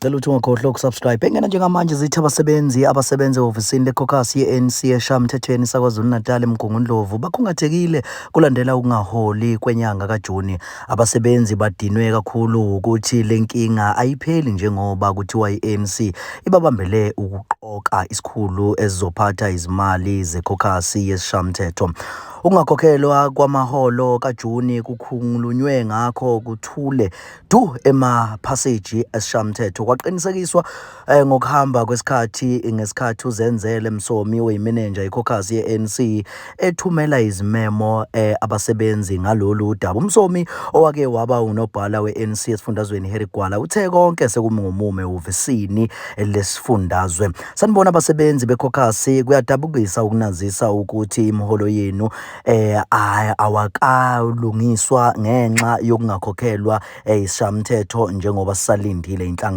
Ngicela ukuthi ungakhohlwa ukusubscribe. Engena njengamanje zithi abasebenzi abasebenza ehhovisini lekhokhasi ye-ANC eShamthethweni saKwaZulu-Natal eMgungundlovu bakhungathekile kulandela ukungaholi kwenyanga kaJuni. Abasebenzi badinwe kakhulu wukuthi le nkinga ayipheli njengoba kuthiwa i-ANC ibabambele ukuqoka isikhulu esizophatha izimali zekhokhasi yesishamthetho. Ukungakhokhelwa kwamaholo kaJuni kukhulunywe ngakho kuthule du emaphaseji esishamthetho kwaqinisekiswa eh, ngokuhamba kwesikhathi ngesikhathi uZenzele Msomi oyimenenja yekhokhasi ye-ANC ethumela izimemo eh, abasebenzi ngalolu daba. UMsomi owake waba unobhala we-ANC esifundazweni Harry Gwala uthe konke sekumi ngomumo ehhovisini lesifundazwe. Sanibona abasebenzi bekhokhasi, kuyadabukisa ukunazisa ukuthi imiholo yenu eh awakalungiswa ngenxa yokungakhokhelwa eh, isishamthetho njengoba sisalindile inhlangano.